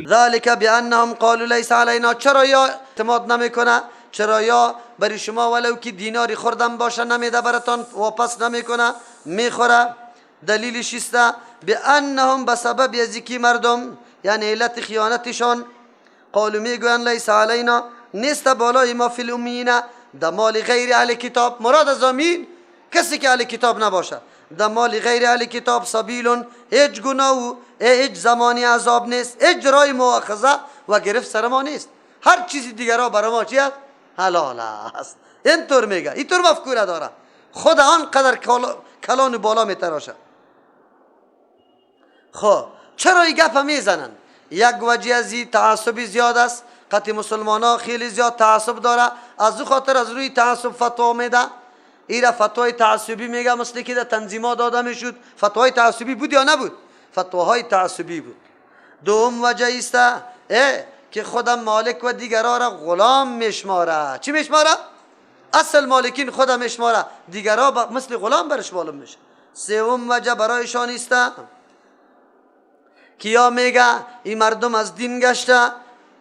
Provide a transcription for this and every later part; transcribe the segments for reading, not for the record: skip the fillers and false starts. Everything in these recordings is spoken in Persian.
ذلك بأنهم قالوا ليس علينا. چرا یا اعتماد نمیکنه؟ چرا یا برای شما ولو که دیناری خوردن باشه نمیده براتان، واپس نمیکنه، میخوره. دلیلش است بأنهم بسبب یزیکی مردم، یعنی علت خیانتشان، قالوا میگویند لیس علینا نیست بالای ما فی الامیین در مال غیر اهل کتاب. مراد از امین کسی که اهل کتاب نباشه، در مال غیر اهل کتاب سبیل، هیچ گناه و هیچ زمانی عذاب نیست، هیچ رای مؤاخذه و گرفت سر ما نیست، هر چیزی دیگرها برای ما چی است؟ حلال است. اینطور میگه، اینطور مفکوره داره، خود آن قدر کلان بالا میتراشه. خب چرا این گپ میزنن؟ یک وجه از این تعصب زیاد است، قطع مسلمان ها خیلی زیاد تعصب داره، از او خاطر از روی تعصب فتوا میده. ایرا فتوای تعصبی میگه، مثل که در تنظیمات داده میشد. فتوای تعصبی بود یا نبود؟ فتواهای تعصبی بود. دوم وجه است که خودم مالک و دیگرها را غلام میشماره. چی میشماره؟ اصل مالکین خودم میشماره، دیگرها مثل غلام برش معلوم میشه. سوم وجه برایشان است که یا میگه این مردم از دین گشته،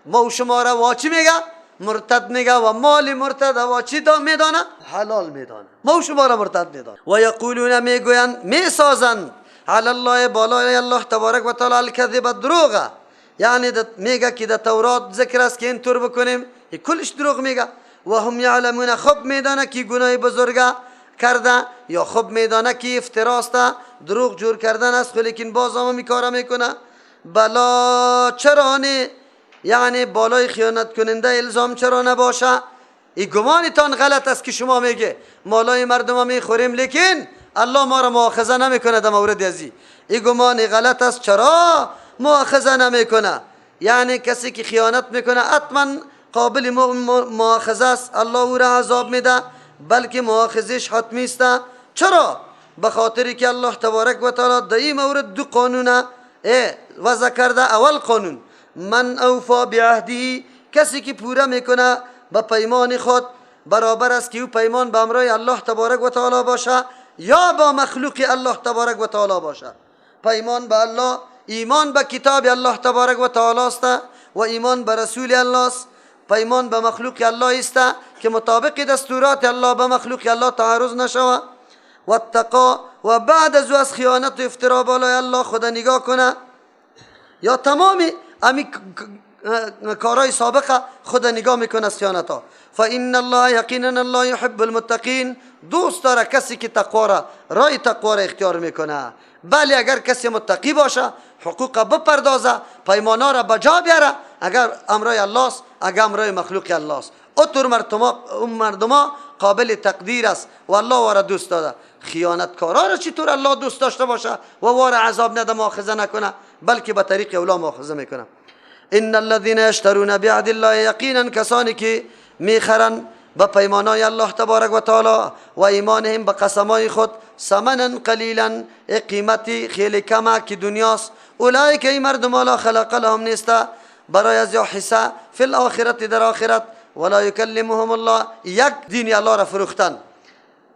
ما و شما را واچی میگه؟ مرتد میگه، و مال مرتد و چی میدانه؟ حلال میدانه. ما و شما را مرتد میدانه. و یقولون میگویند، میسازند علی الله بالای الله تبارک و تعالی الکذب دروغه. یعنی میگه که در تورات ذکر است که اینطور بکنیم، کلش دروغ میگه. و هم یعلمون، خوب میدانه که گناه بزرگه کرده، یا خوب میدانه که افتراست، دروغ جور کردن است، لیکن باز هم می کار میکنه. بلا چرا نه؟ یعنی بالای خیانت کننده الزام چرا نباشه؟ ای گمانتان غلط است که شما میگه مالای مردم میخوریم لیکن الله ما را مؤاخذه نمیکنه در مورد ازی. ای گمان غلط است. چرا مؤاخذه نمیکنه؟ یعنی کسی که خیانت میکنه حتما قابل مؤاخذه است، الله او را عذاب میده، بلکه مؤاخذهش حتمی است. چرا؟ به خاطر که الله تبارک و تعالی در این مورد دو قانون وضع کرده. اول قانون من اوفا بعهده، کسی که پوره میکنه به پیمان خود، برابر است که او پیمان به امرای الله تبارک و تعالی باشه یا با مخلوق الله تبارک و تعالی باشه. پیمان به الله، ایمان به کتاب الله تبارک و تعالی است و ایمان به رسول الله است. پیمان به مخلوق الله است که مطابق دستورات الله به مخلوق الله تعارض نشوه. و اتقا، و بعد از او از خیانت و افترا بالای الله خدا نگاه کنه، یا تمام امی کارهای سابقه خدا نگاه میکنه از خیانت ها. فإن الله یقینا الله یحب المتقین، دوست داره کسی که تقوا را، رای تقوا را اختیار میکنه. بله اگر کسی متقی باشه، حقوق بپردازه، پیمانا را بجا بیاره، اگر امرای الله است، اگر امرای مخلوق الله است، اطور مردما قابل تقدیر است و الله وارا دوست داده. خیانتکارا را چطور الله دوست داشته باشه و وارا عذاب نده، مؤاخذه نکنه، بلکه به طریق اولا مؤاخذه میکنه. ان الذين يشترون بعهد الله، یقینا کسانی که میخرن به پیمانای الله تبارک و تعالی و ایمانهم به قسمای خود، ثمنا قلیلا، قیمتی خیلی کمه که دنیاست، اولئک ای مردم لا خلق لهم نیست برای از یا حصه فی الاخرت در آخرت، ولا یکلمهم الله، یک دین الله را فروختن،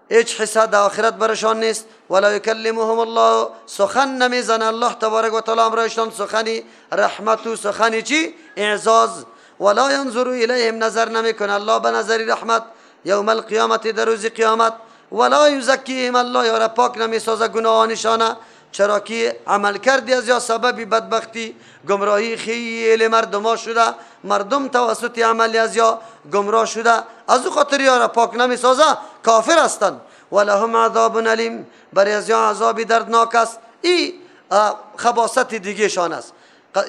هیچ حصه در آخرت برشان نیست. ولا یکلمهم الله، سخن نمیزن الله تبارک و تعالی امرایشان سخنی رحمت و سخنی چی؟ اعزاز. ولا ینظر الیهم، نظر نمیکنه الله به نظر رحمت یوم القیامت در روز قیامت. ولا یزکیهم، الله یارا پاک نمیسازه گناهانشانه، چرا که عمل کردی از یا سبب بدبختی گمراهی خیلی مردم شده، مردم توسط عملی از یا گمراه شده، از او خاطر یارا پاک نمیسازه، کافر هستند. ولهم عذاب الیم، برای از یا عذاب دردناک است. ای خباست دیگه شان است.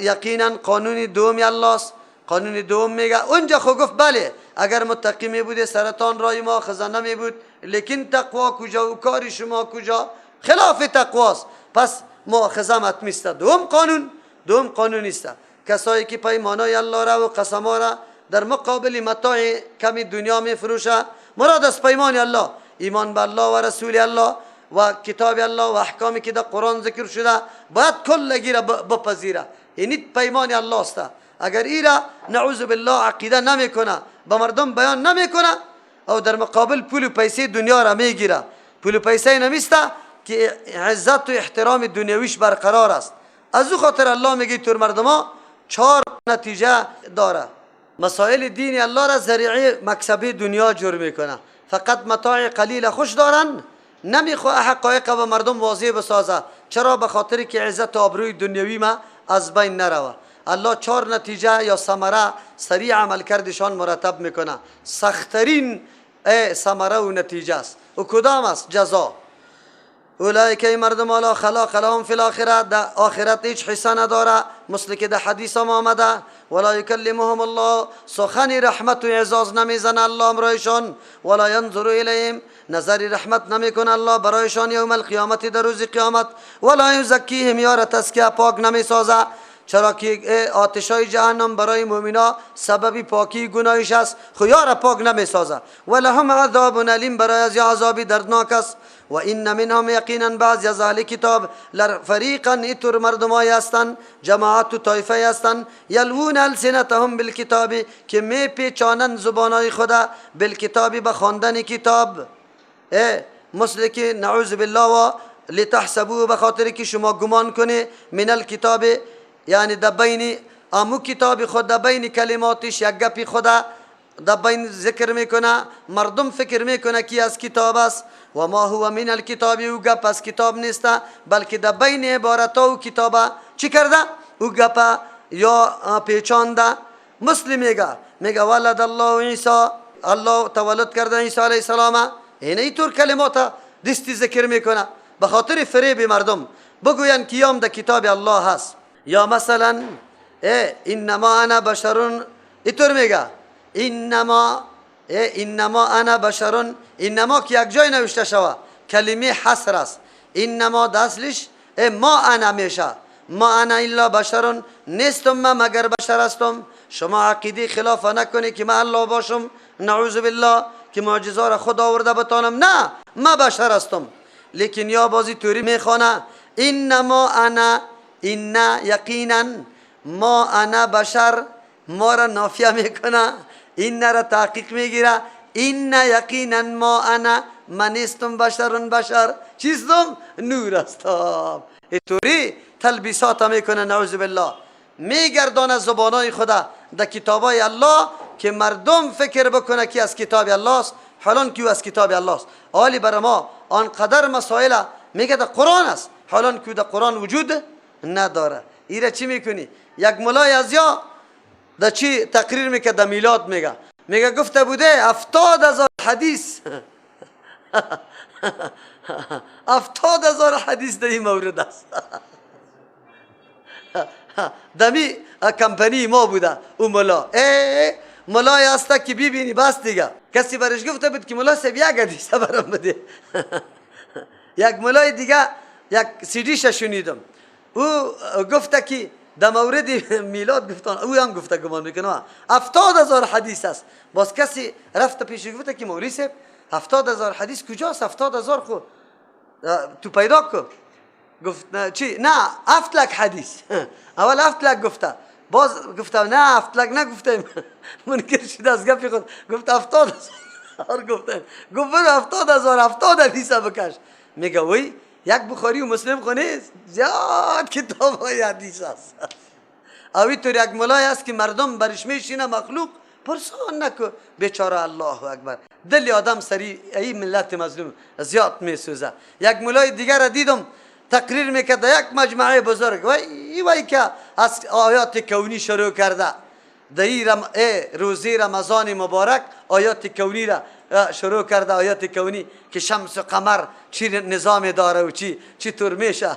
یقینا قانون دوم الله است. قانون دوم میگه اونجا خو گفت بله اگر متقی می بوده سرطان رای ما خزانه می بود، لیکن تقوا کجا و کاری شما کجا؟ خلاف تقواست، پس مؤاخذه حتمی است. دوم قانون، دوم قانون است کسایی که پیمانای الله را و قسما را در مقابل متاع کمی دنیا می فروشه، مراد از پیمان الله ایمان به الله و رسول الله و کتاب الله و احکامی که در قرآن ذکر شده باید کلگی را بپذیره، یعنی پیمان الله است. اگر ایرا نعوذ بالله عقیده نمیکنه، به مردم بیان نمیکنه، او در مقابل پول و پیسه دنیا را میگیره، پول و پیسه نمیسته که عزت و احترام دنیویش برقرار است، از او خاطر الله میگه تور مردما 4 نتیجه داره. مسائل دین الله را ذریعه مکسبه دنیا جور میکنه، فقط متاع قلیل خوش دارن، نمیخواه حقایق و مردم واضح بسازه. چرا؟ به خاطر که عزت و آبروی دنیوی ما از بین نروه. الله 4 نتیجه یا ثمره سریع عمل کردشان مرتب میکنه. سخترین ثمره و نتیجه است. و کدام است؟ جزا. اولئک ای مردم لا خلاق لهم فی الاخره، در آخرت هیچ حصه نداره، مثل که در حدیث هم آمده. ولا یکلمهم الله، سخن رحمت و اعزاز نمیزنه الله امرایشان. ولا ینظر الیهم، نظر رحمت نمیکنه الله برایشان یوم القیامت، در روز قیامت. ولا یزکیهم، یار تزکیه پاک نمیسازه. چرا که آتشای جهنم برای مؤمنا سبب پاکی گناهش است، خو یار پاک نمیسازه. ولهم عذاب الیم، برای از عذاب دردناک است. و این منهم، یقینا بعضی از اهل کتاب لفریقا، ایتور مردمای هستند، جماعت و طایفه هستند، یلوون السنتهم بالکتاب، که می پیچانند زبانای خدا بالکتاب، به خواندن کتاب. مثل که نعوذ بالله و لتحسبوه، به خاطر که شما گمان کنی من الکتاب، یعنی در بین امو کتاب خود، در بین کلماتش یک گپی خدا در بین ذکر میکنه، مردم فکر میکنه که از کتاب است. و ما هو من الکتاب، او گپ از کتاب نیست، بلکه در بین عبارت و کتابه چی کرده؟ او گپ یا پیچانده. مسلم میگه، میگه ولد الله عیسی، الله تولد کرده عیسی علیه السلام. اینه اینطور کلمات دستی ذکر میکنه به خاطر فریب مردم، بگوین کیام در کتاب الله هست. یا مثلا انما انا بشرون، اینطور میگه انما، انما انا بشرون. انما که یک جای نوشته شوه کلمه حصر است. انما د اصلش ما انا میشه، ما انا الا بشرون، نیستم ما مگر بشر هستم. شما عقیده خلاف نکنی که من الله باشم، نعوذ بالله، که معجزه را خدا آورده بتانم، نه ما بشر هستم. لیکن یا بازی توری میخوانه انما انا، ان یقینا ما انا بشر، ما را نافیه میکنه، این را تحقیق میگیره. ان یقینا ما انا، من نیستم بشرون بشر، چیستم؟ نور هستم. اینطوری تلبیسات میکنه نعوذ بالله، میگردانه زبانای خدا در کتابای الله که مردم فکر بکنه که از کتاب الله است، حالان که از کتاب الله است. حالی برای ما آنقدر مسائل میگه در قرآن است، حالان که در قرآن وجود نداره. ایره چی میکنی؟ یک ملای از یا در چی تقریر میکرد، در میلاد میگه، میگه گفته بوده 70,000 حدیث 70,000 حدیث در این مورد است. دمی کمپنی ما بوده او ملا، ملای هسته که ببینی بس دیگه. کسی برش گفته بود که ملا صاحب یک حدیث برام بده. یک ملای دیگه یک سیدیش شنیدم، او گفته که در مورد میلاد گفتن، او هم گفته گمان میکنه 70,000 حدیث است. باز کسی رفت پیش گفته که مولوی صاحب 70,000 حدیث کجاست؟ 70,000 خو تو پیدا کن. گفت نه چی؟ نه 7 لک حدیث. اول 7 لک گفته، باز گفته نه 7 لک نگفتیم. منکر شد از گپی خود، گفت 70,000 گفتیم. گفت برو 70,000 70 حدیث بکش. میگه وی یک بخاری و مسلم خو نیست، زیاد کتاب های حدیث است. اوی طور یک ملای است که مردم برش میشینه، مخلوق پرسان نکو بیچاره. الله اکبر، دل آدم سری ای ملت مظلوم زیاد میسوزه. یک ملای دیگر را دیدم تقریر میکرد یک مجمعه بزرگ، وای وای که از آیات کونی شروع کرده، در روزی رمضان مبارک آیات کونی را شروع کرده، آیات کونی که شمس و قمر چی نظام داره و چی طور میشه.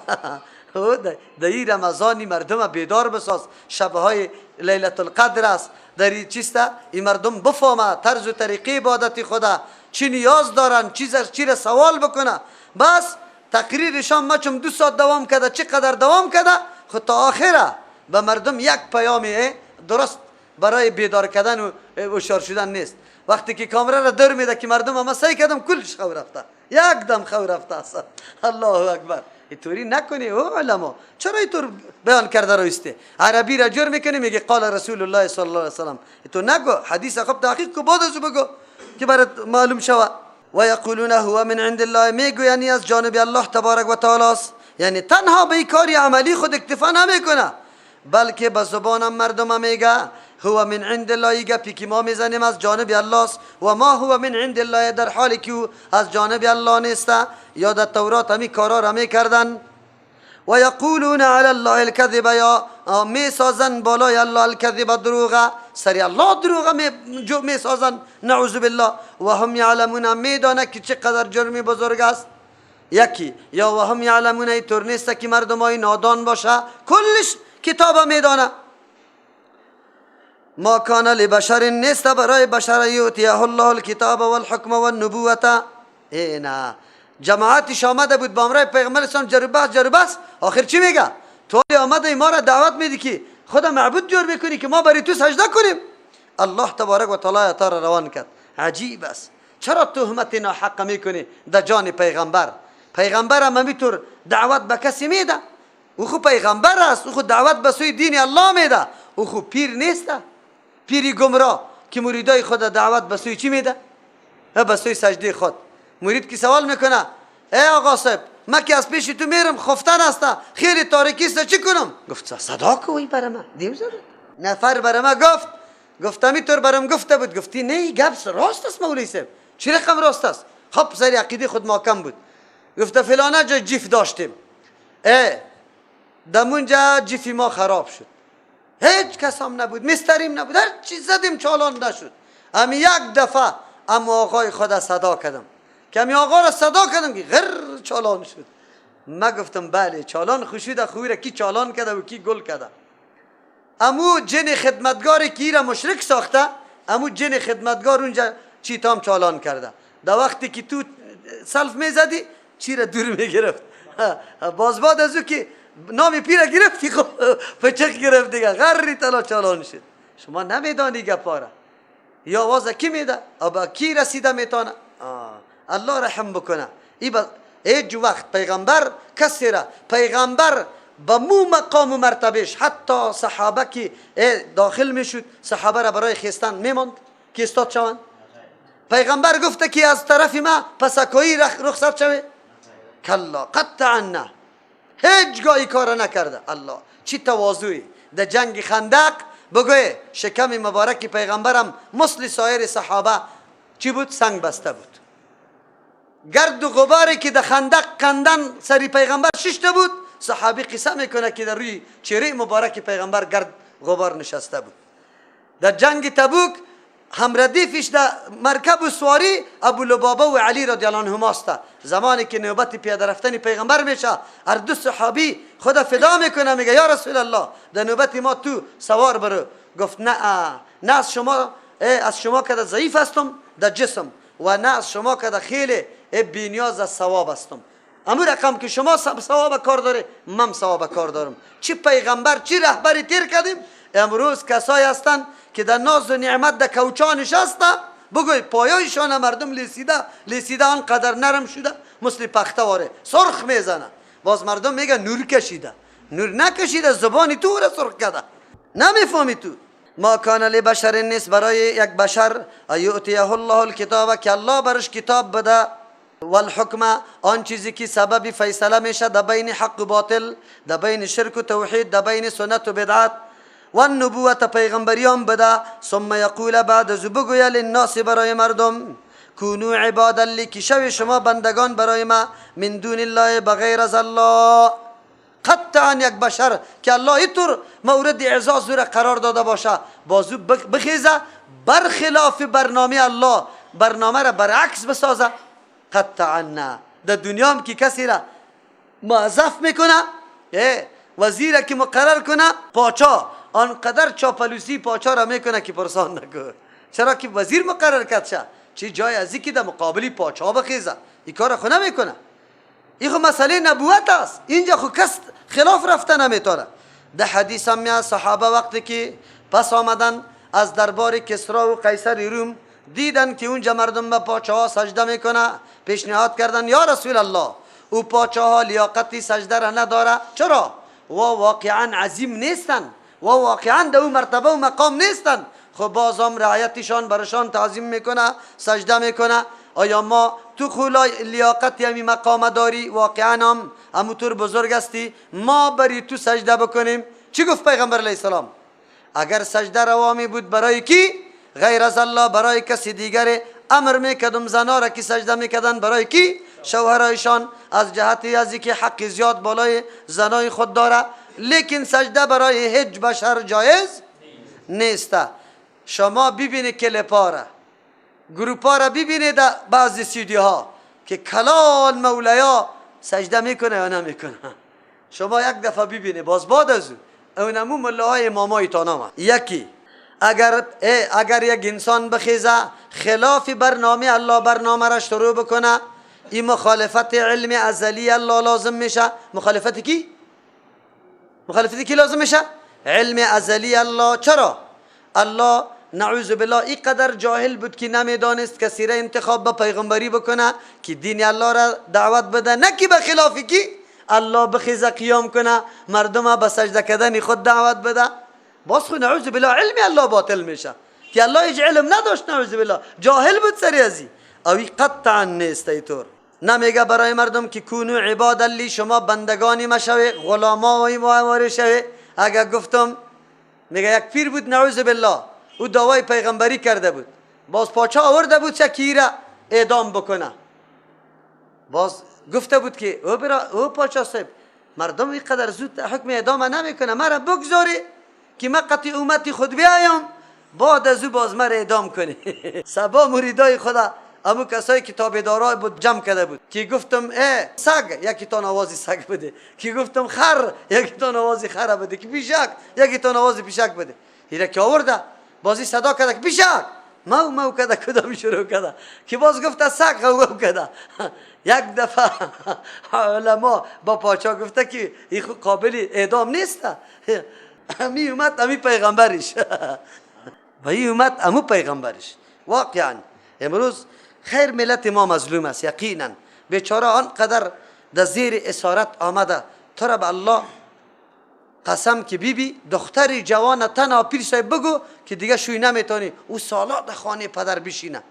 در این رمضانی مردم بیدار بساز، شبهای لیلت القدر است، در این چیسته این مردم بفهمه طرز و طریقه عبادت خدا چی نیاز دارن، چی را سوال بکنه. بس تقریرشان ما چون 2 ساعت دوام کرده، چقدر دوام کرده، خود تا آخره به مردم یک پیامی درست برای بیدار کردن و هوشیار شدن نیست. وقتی که کامره را در میده که مردم ما سعی کردم کلش خو رفته، یک دم خو رفته است. الله اکبر. اینطوری نکنی او علما، چرا اینطور بیان کرده رویسته؟ عربی را جور میکنی میگه قال رسول الله صلی الله علیه وسلم، تو نگو حدیث خب تحقیق کو بعد از بگو که برات معلوم شوه. و یقولون هو من عند الله، میگویند از جانب الله تبارک و تعالی است. یعنی تنها به کاری عملی خود اکتفا نمیکنه، بلکه به زبانم مردم میگه هو من عند الله، گپی که ما میزنیم از جانب الله است، و ما هو من عند الله، در حالی که او از جانب الله نیست. یا در تورات همی کارا را میکردن. و یقولون علی الله الكذب، یا میسازن بالای الله الكذب دروغه، سری الله دروغه میسازن، نعوذ بالله. و هم یعلمون، میدانه که چقدر جرمی بزرگ است. یکی یا و هم یعلمون، اینطور نیست که مردم های نادان باشه، کلش کتاب میدانه. ما کان لبشر، نیست برای بشر، یؤتیه الله الکتاب والحکم والنبوة. ای نه، جماعتش آمده بود با امرای پیغمبر اسلام جر بحث، آخر چی میگه؟ تو آمده ما را دعوت میدی که خدا معبود جور بکنی که ما برای تو سجده کنیم. الله تبارک و تعالی تا روان کرد. عجیب است، چرا تهمت ناحق میکنی در جان پیغمبر؟ پیغمبر هم همینطور دعوت به کسی میده، او خو پیغمبر است، او خو دعوت به سوی دین الله میده، او خو پیر نیست، پیری گمراه که مریدای خود دعوت به سوی چی میده؟ به سوی سجده خود. مرید که سوال میکنه ای آقا صاحب، من که از پیش تو میرم خفتن است، خیلی تاریکی است، چی کنم؟ گفت صدا کوی برای من. دیم زد نفر برای من گفت، گفت همینطور برام گفته بود. گفتی نه گپ راست است مولوی صاحب. چی رقم راست است؟ خب سر عقیده خود محکم بود. گفته فلانه جا جیف داشتیم، ای دمونجا جیفی ما خراب شد، هیچ کس هم نبود، مستریم نبود، هر چیز زدیم چالان نشد. امی یک دفعه اما آقای خود صدا کردم، که امی آقا را صدا کردم که غر چالان شد. ما گفتم بله چالان خوشیده، خوی را کی چالان کرده و کی گل کرده. امو جن خدمتگار کی را مشرک ساخته، امو جن خدمتگار اونجا چیتام چالان کرده. در وقتی که تو سلف میزدی چی را دور میگرفت، باز بعد از او که نام پیره گرفتی خب پچق گرفت دیگه، غری طلا چالان شد. شما نمیدانی گپاره یا آواز کی میده ابا کی رسیده میتونه. الله رحم بکنه. هیچ وقت پیغمبر کسی را، پیغمبر به مو مقام و مرتبهش، حتی صحابه که داخل میشد صحابه را برای خیستن میماند که استاد شوند. پیغمبر گفته که از طرف ما پسکایی رخصت شوه؟ کلا، قطعا نه، هیچگاهی کار نکرده. الله چی تواضعی. در جنگ خندق بگوی شکم مبارک پیغمبرم مثل سایر صحابه چی بود؟ سنگ بسته بود. گرد و غباری که در خندق کندن سری پیغمبر ششته بود، صحابی قصه میکنه که در روی چهره مبارک پیغمبر گرد غبار نشسته بود. در جنگ تبوک همردیفش در مرکب و سواری ابو لبابه و علی رضی الله عنهما است. زمانی که نوبت پیاده رفتن پیغمبر میشه، هر دو صحابی خدا فدا میکنه، میگه یا رسول الله در نوبت ما تو سوار برو. گفت نه، نه از شما، از شما که ضعیف هستم در جسم و نه از شما که خیلی بینیاز از ثواب هستم. امو رقم که شما ثواب کار داره، من ثواب کار دارم. چی پیغمبر چی رهبری تیر کردیم. امروز کسایی هستند که در ناز و نعمت در کوچا نشسته، بگوی پایایشان مردم لیسیده لیسیده، آنقدر نرم شده مثل پخته واره سرخ میزنه. باز مردم میگه نور کشیده. نور نکشیده، زبانی تو را سرخ کرده، نمیفهمی تو. ما کان لبشر، نیست برای یک بشر، یؤتیه الله الکتاب، که الله برش کتاب بده، والحکم، آن چیزی که سبب فیصله میشه در بین حق و باطل، در بین شرک و توحید، در بین سنت و بدعت، والنبوة پیغمبریان بده. ثم یقول، بعد از بگوید للناس برای مردم، کونو عبادا لی، که شوی شما بندگان برای ما، من دون الله، بغیر از الله. قطعا یک بشر که الله اینطور مورد اعزاز را قرار داده باشه، بازو بخیزه برخلاف برنامه الله، برنامه را برعکس بسازه، قطعا نه. در دنیا هم که کسی را موظف میکنه، وزیر که مقرر کنه، پاچا آنقدر چاپلوسی پاچا را میکنه که پرسان نکن. چرا که وزیر مقرر کرد شه، چه جای ازی که در مقابلی پاچا بخیزه، این کار خو نمیکنه. این خو مسئله نبوت است، اینجا خو کس خلاف رفته نمیتونه. در حدیث هم میاد صحابه وقتی که پس آمدن از دربار کسرا و قیصر روم، دیدن که اونجا مردم به پاچاها سجده میکنه، پیشنهاد کردن یا رسول الله او پاچاها لیاقتی سجده را نداره. چرا؟ و واقعا عظیم نیستن و واقعا در او مرتبه و مقام نیستن، خب بازم رعایتشان برشان تعظیم میکنه، سجده میکنه. آیا ما تو خولای لیاقت یمی مقام داری؟ واقعا هم همونطور بزرگ هستی، ما بری تو سجده بکنیم؟ چی گفت پیغمبر علیه السلام؟ اگر سجده روا می بود برای کی؟ غیر از الله، برای کسی دیگر امر میکردم زنا را که سجده میکردن برای کی؟ شوهرایشان، از جهت از که حق زیاد بالای زنای خود داره، لیکن سجده برای هیچ بشر جایز نیست. شما ببینید کلپا را، گروپا را ببینید بعضی سیدی ها که کلان مولیا سجده میکنه یا نمیکنه. شما یک دفعه ببینید باز بعد از اونمو ملاهای امامای تانام. یکی اگر یک انسان بخیزه خلاف برنامه الله برنامه را شروع بکنه، این مخالفت علم ازلی الله لازم میشه. مخالفت کی؟ مخالفت کی لازم میشه؟ علم ازلی الله. چرا؟ الله نعوذ بالله اینقدر جاهل بود که نمیدانست کسی را انتخاب به پیغمبری بکنه که دین الله را دعوت بده، نه که به خلاف کی الله بخیزه قیام کنه مردم به سجده کردن خود دعوت بده. باز خو نعوذ بالله علم الله باطل میشه که الله هیچ علم نداشت، نعوذ بالله جاهل بود سری ازی. اوی قطعا نیست ایطور. نمیگه برای مردم که کونو عباد لی، شما بندگانی مشوی، غلاما و شوی. اگر گفتم میگه یک پیر بود نعوذ بالله، او دعوای پیغمبری کرده بود، باز پاچا آورده بود چه را اعدام بکنه. باز گفته بود که او برا او پاچا صاحب، مردم اینقدر زود حکم اعدام نمیکنه، مرا بگذاری که من قطع امتی خود بیایم، بعد از او باز مرا اعدام کنی. سبا مریدای خدا امو کسایی که تابعدارای بود جمع کرده بود که گفتم ای سگ یکی تا نوازی سگ بده، که گفتم خر یکی تا نوازی خر بده، که پیشک یکی تا نوازی پیشک بده. اینا که آورده بازی صدا کرده که پیشک مو مو کرده، کدام شروع کرده که باز گفته سگ غو کرده. یک دفعه علما با پاچا گفته که این قابل اعدام نیست. امی اومد امی پیغمبرش و این اومد امو پیغمبرش. واقعا امروز خیر ملت ما مظلوم است یقینا، بیچاره آنقدر در زیر اسارت آمده. تو را به الله قسم که بی بی دختر جوان تنها پیر صاحب بگو که دیگه شوی نمیتونی، او سالا در خانه پدر بشینه،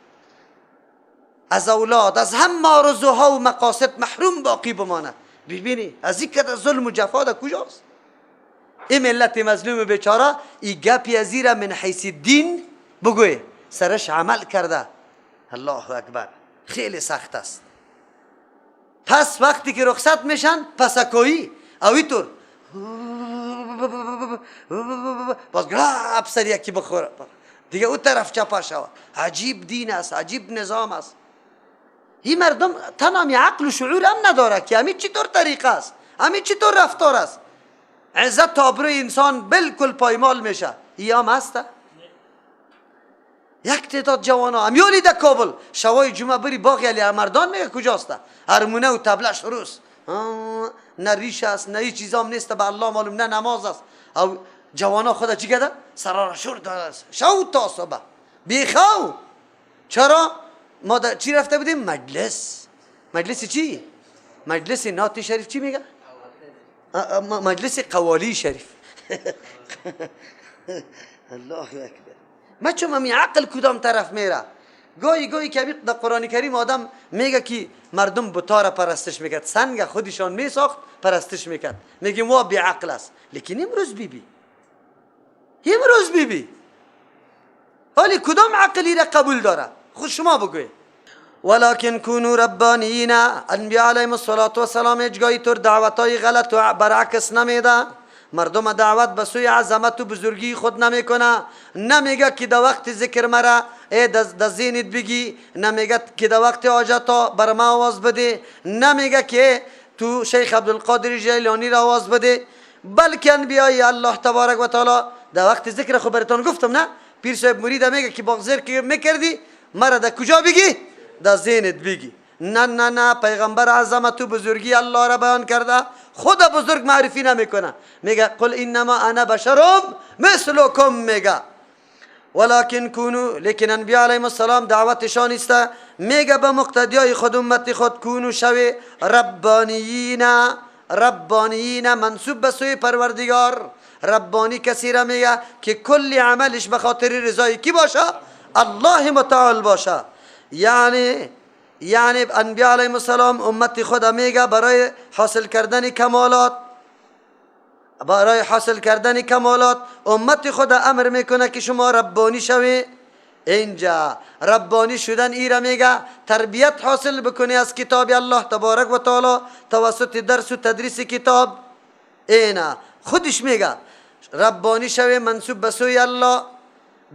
از اولاد از هم آرزوها و مقاصد محروم باقی بمانه. ببینی از این کده ظلم و جفا در کجاست؟ این ملت مظلوم بیچاره این گپی از را من حیث دین بگوی سرش عمل کرده. الله اکبر، خیلی سخت است. پس وقتی که رخصت میشن پسکویی اویتور باز گراب سر یکی بخوره دیگه او طرف چپا شوه. عجیب دین است، عجیب نظام است. این مردم تنها عقل و شعور هم نداره که همین چطور طریقه است، همین چطور رفتار است. عزت آبروی انسان بالکل پایمال میشه. ای هم هسته یک تعداد جوان ها همیالی در کابل شوای جمعه بری باغ علی مردان میگه کجاست، هرمونه و تبلش روز نه ریش است نه هیچ چیزام نیست، به الله معلوم نه نماز است. او جوان ها خدا چی کرده؟ سرارا شور داده است شو تا صبح بیخو. چرا؟ ما در چی رفته بودیم؟ مجلس. مجلس چی؟ مجلس ناتی شریف. چی میگه؟ مجلس قوالی شریف. الله اکبر. ما چون می عقل کدام طرف میره؟ گاهی گاهی که در قرآن کریم آدم میگه که مردم بتا را پرستش میکرد، سنگ خودشان میساخت پرستش میکرد، میگیم وا بی عقل است. لیکن امروز بیبی، امروز بیبی حالی کدام عقلی را قبول داره؟ خود شما بگوی. ولكن كونوا ربانیین. انبیاء علیهم الصلاة والسلام هیچگاهی طور دعوتای غلط و برعکس نمیده. مردم دعوت به سوی عظمت و بزرگی خود نمیکنه، نمیگه که در وقت ذکر مرا ای در ذهنت بگی، نمیگه که در وقت حاجت بر ما آواز بده، نمیگه که تو شیخ عبدالقادر جیلانی را آواز بده، بلکه انبیای الله تبارک و تعالی در وقت ذکر خو براتون گفتم نه، پیر صاحب مرید میگه که با ذکر میکردی مرا در کجا بگی؟ در ذهنت بگی. نه نه نه، پیغمبر عظمت و بزرگی الله را بیان کرده، خود بزرگ معرفی نمیکنه، میگه قل انما انا بشرم مثلکم میگه. ولكن کونو، لیکن انبیاء علیهم السلام دعوتشان است، میگه به مقتدیای خود امت خود کونو شوی ربانیین. ربانیین منسوب به سوی پروردگار. ربانی کسی را میگه که کل عملش به خاطر رضای کی باشه؟ الله متعال باشه. یعنی یعنی انبیاء علیهم السلام امت خود میگه برای حاصل کردن کمالات، برای حاصل کردن کمالات امت خود امر میکنه که شما ربانی شوی. اینجا ربانی شدن ایره میگه تربیت حاصل بکنی از کتاب الله تبارک و تعالی توسط درس و تدریس کتاب. اینا خودش میگه ربانی شوی منسوب به سوی الله،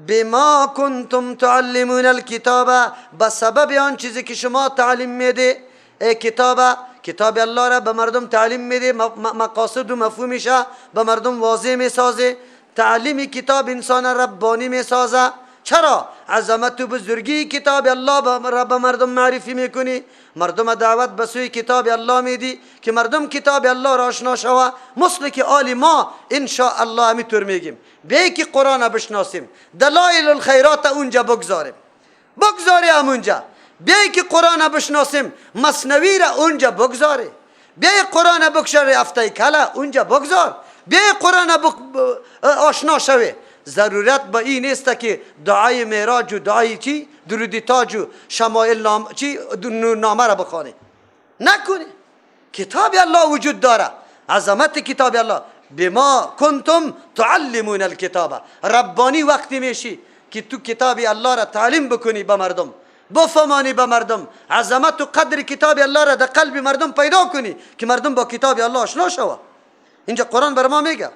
بما کنتم تعلمون الکتاب، به سبب آن چیزی که شما تعلیم میده. ای کتاب، کتاب الله را به مردم تعلیم میده، مقاصد و مفهومش به مردم واضح میسازه. تعلیم کتاب انسان ربانی میسازه. چرا؟ عظمت و بزرگی کتاب الله را به مردم معرفی میکنی، مردم دعوت به سوی کتاب الله میدی که مردم کتاب الله را آشنا شوه. مثل که آل ما ان شاء الله همینطور میگیم، به که قرآن بشناسیم، دلایل الخیرات اونجا بگذاریم، بگذاری همونجا. بیای که قرآن بشناسیم، مثنوی را اونجا بگذاری، بیای قرآن بکشاری افتای کلا اونجا بگذار، بیای قرآن آشنا شوی. ضرورت به این نیست که دعای معراج و دعای چی درود تاج و شمایل نام چی نامه را بخوانی. نکنی. کتاب الله وجود داره، عظمت کتاب الله. بما کنتم تعلمون الکتاب. ربانی وقتی میشی که تو کتاب الله را تعلیم بکنی به مردم، بفهمانی به مردم، عظمت و قدر کتاب الله را در قلب مردم پیدا کنی که مردم با کتاب الله آشنا شوه. اینجا قرآن بر ما میگه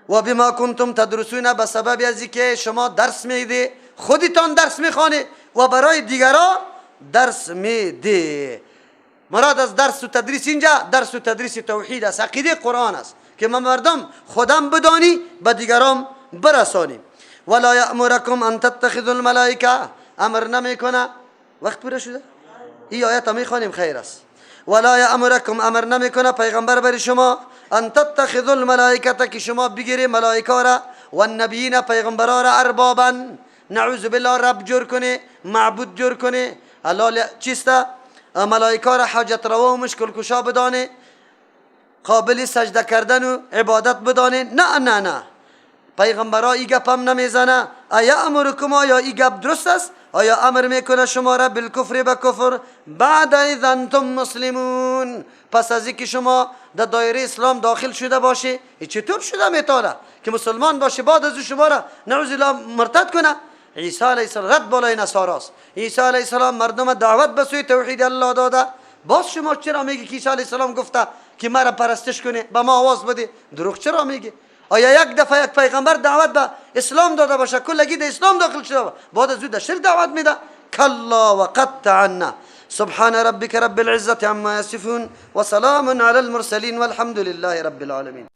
و بما کنتم تدرسون، به سبب از که شما درس میده، خودتان درس میخوانی و برای دیگران درس میده. مراد از درس و تدریس اینجا درس و تدریس توحید است، عقیده قرآن است که ما مردم خودم بدانی به دیگران برسانیم. ولا یأمرکم ان تتخذوا الملائکه، امر نمیکنه. وقت پوره شده؟ این آیت میخوانیم خیر است. ولا یأمرکم، امر نمیکنه پیغمبر بر شما، ان تتخذوا الملائکه، که شما بگیری ملائکه را و النبیین پیغمبرا را اربابا، نعوذ بالله رب جور کنه، معبود جور کنه. الله چیست؟ ملائکه را حاجت روا و مشکل کشا بدانه، قابل سجده کردن و عبادت بدانه. نه نه نه، پیغمبرا ای گپ هم نمیزنه. آیا امرکم، آیا ای گپ درست است؟ آیا امر میکنه شما را بالکفر به کفر بعد اذ انتم مسلمون، پس از اینکه شما در دایره اسلام داخل شده باشه؟ چطور شده میتونه که مسلمان باشه بعد از شما را نعوذ بالله مرتد کنه؟ عیسی علیه السلام رد بالای نصاراست. عیسی علیه السلام مردم دعوت به سوی توحید الله داده، باز شما چرا میگی که عیسی علیه السلام گفته که مرا پرستش کنه، به ما آواز بده؟ دروغ چرا میگی؟ آیا یک دفعه یک پیغمبر دعوت به اسلام داده باشه کلگی در اسلام داخل شده باشه بعد از او در شرک دعوت میده؟ کلا وقد تعنا. سبحان ربك رب العزة عما يصفون وسلام على المرسلين والحمد لله رب العالمين.